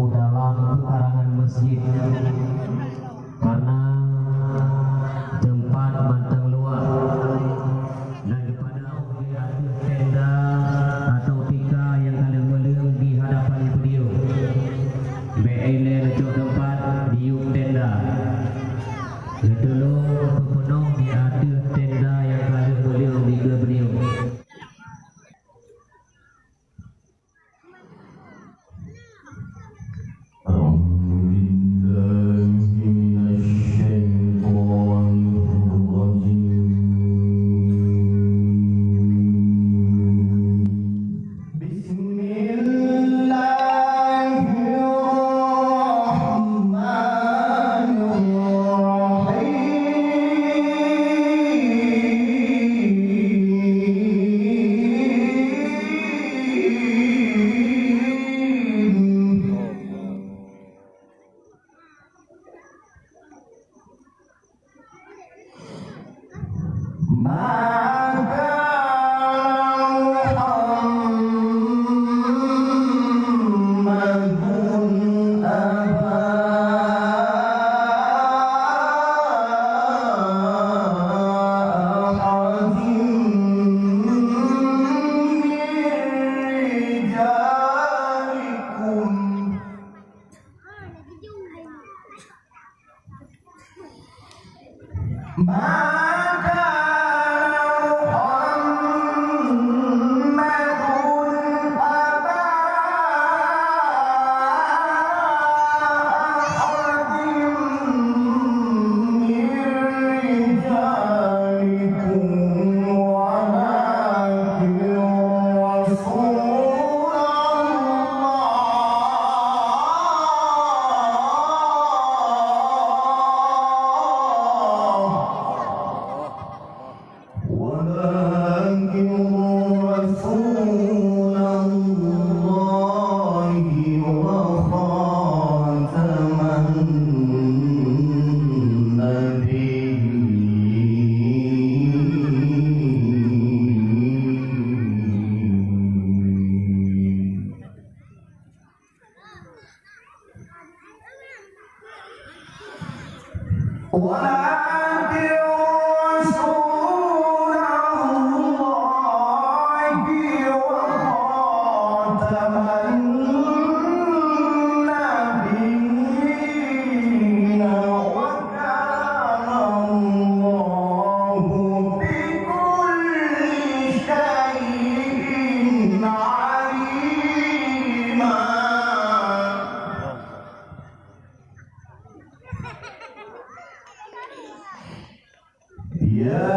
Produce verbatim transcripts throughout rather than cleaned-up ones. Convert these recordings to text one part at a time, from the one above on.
Dalam pekarangan masjid, karena tempat mantong luwah, dan kepada di ateueh tenda atau tika nyang ka lheueh meuleueng di hadapan beudieuh. Bèk ilèe neucok teumpat diyueb tenda. Neutulông peupeunoh di ateueh tenda nyang ka lheueh meuleueng di keue beudieuh. أعوذ بالله من الشيطان الرجيم. بسم الله الرحمن الرحيم. ما كان محمد أبا أحد من رجالكم. ما كان محمد أبا أحد من رجالكم ولكن رسول الله ولكن رسول الله وخاتم النبيين. ولكن رسول الله وخاتم النبيين وكان الله بكل شيء عليما. يا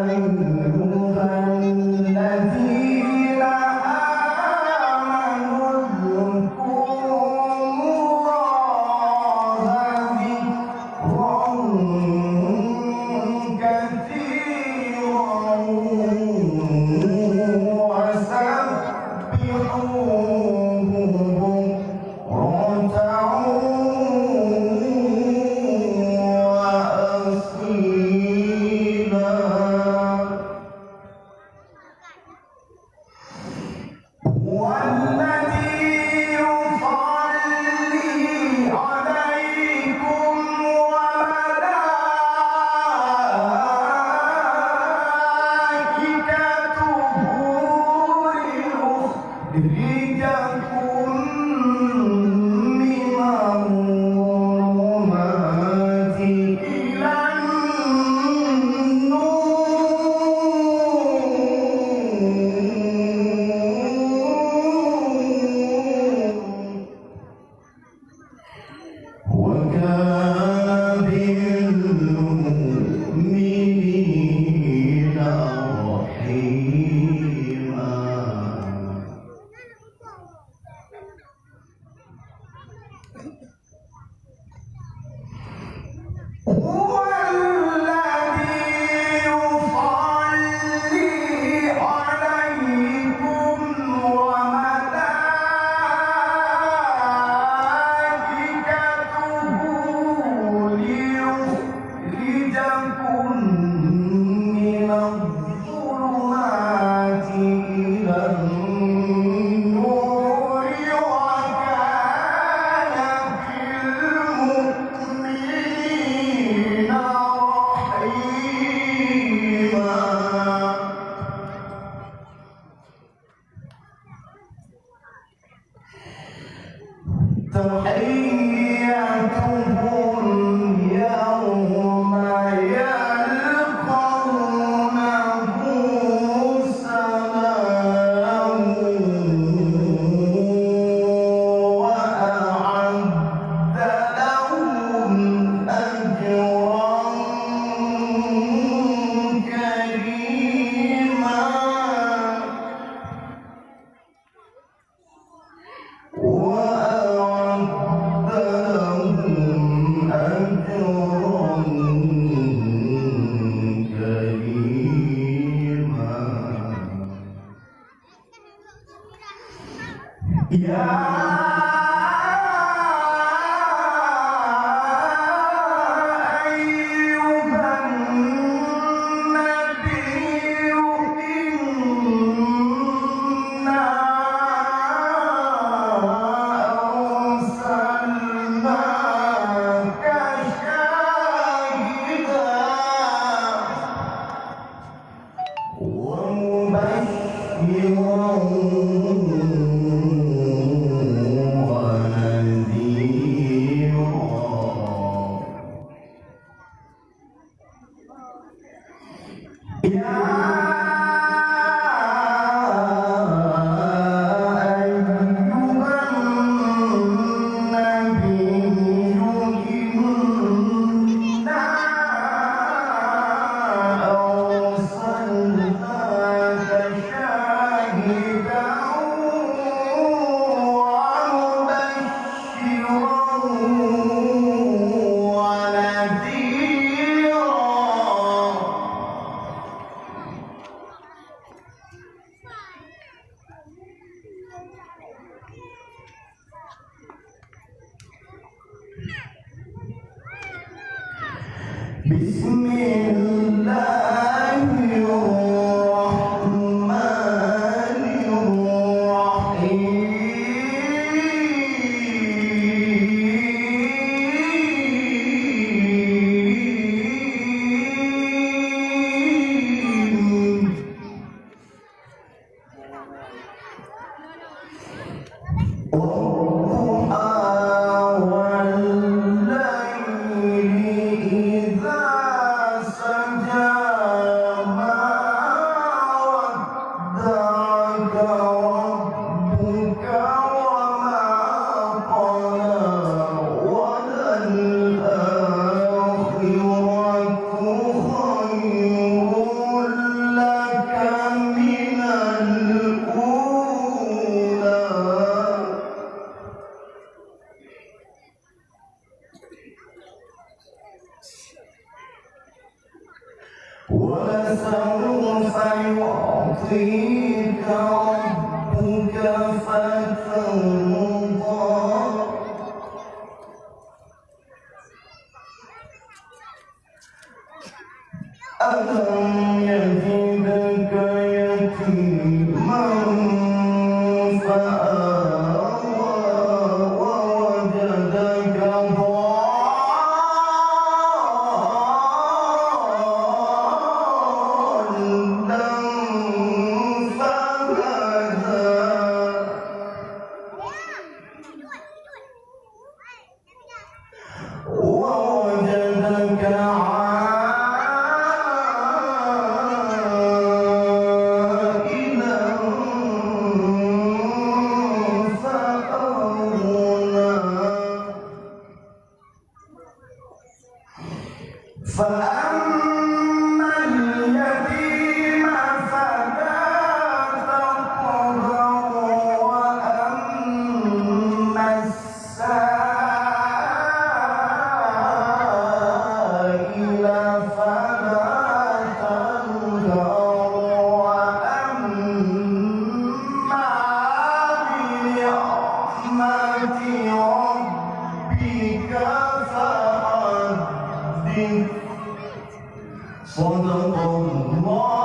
أيها الذين آمنوا اذكروا الله ذكرا كثيرا وسبحوه بكرة وأصيلا. هو الذي يصلي عليكم وملائكته ليخرجكم من الظلمات إلى النور وكان بالمؤمنين رحيما. تحيتهم يوم يلقونه سلام وأعد لهم أجرا كريما. وأعد لهم أجرا كريما. يا أيها النبي إنا أرسلناك شاهدا ومبشرا ونذيرا. يا أيها النبي إنا أرسلناك شاهدا ومبشرا ونذيرا. بسم الله الرحمن الرحيم. والضحى والليل إذا سجى. ما ودعك ربك وما قلى. وللآخرة خير لك من الأولى. ولسوف يعطيك ربك فترضى. ألم يجدك يتيما فآوى ووجدك ضالا فهدى. ووجدك عائلا فأغنى. فأما اليتيم فلا تقهر وأما السائل فلا تنهر وأما بنعمة ربك فحدث. صدق الله